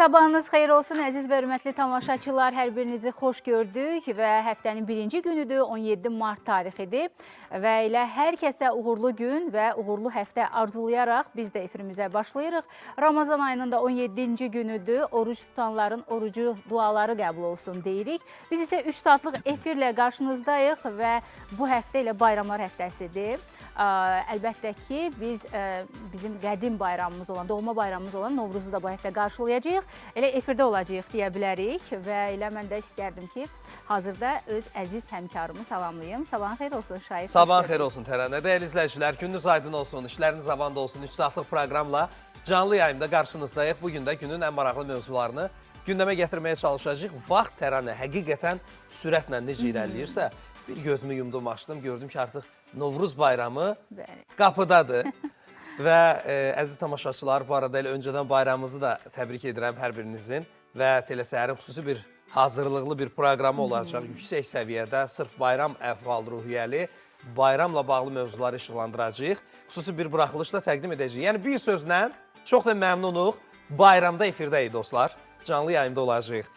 Sabahınız xeyir olsun əziz və hörmətli tamaşaçılar. Hər birinizi xoş gördük və həftənin birinci günüdür, 17 mart tarixidir. Və elə hər kəsə uğurlu gün və uğurlu həftə arzulayaraq biz də efirimizə başlayırıq. Ramazan ayının da 17-ci günüdür. Oruc tutanların orucu duaları qəbul olsun deyirik. Biz isə 3 saatlıq efirlə qarşınızdayıq və bu həftə elə bayramlar həftəsidir. Əlbəttə ki, biz bizim qədim bayramımız olan, doğma bayramımız olan Novruzu da bu həftə qarşılayacağıq. Elə efirdə olacağıq deyə bilərik və elə mən də istərdim ki, hazırda öz əziz həmkarımı salamlayım. Sabahın xeyir olsun Şahid. Xoş Sabahın gördük. xeyir olsun Tərənə. Dəyərli izləyicilər, gününüz aydın olsun, işləriniz avanda olsun. 3 saatlıq proqramla canlı yayımda qarşınızdayıq. Bu gün də günün ən maraqlı mövzularını gündəmə gətirməyə çalışacağıq. Vaxt Təranə həqiqətən sürətlə necə irəliləyirsə, bir gözümü yumdum, açdım, gördüm ki, artıq Novruz bayramı Bəli. qapıdadır. Və əziz tamaşaçılar, bu arada elə öncədən bayramınızı da təbrik edirəm hər birinizin və Telesəhərin xüsusi bir hazırlıqlı bir proqramı olacaq. Yüksək səviyyədə sırf bayram əhval-ruhiyyəli, bayramla bağlı mövzuları işıqlandıracağıq. Xüsusi bir buraxılış da təqdim edəcəyik. Yəni bir sözlə çox da məmnunuq. Bayramda efirdəyik dostlar. Canlı yayımda olacağıq.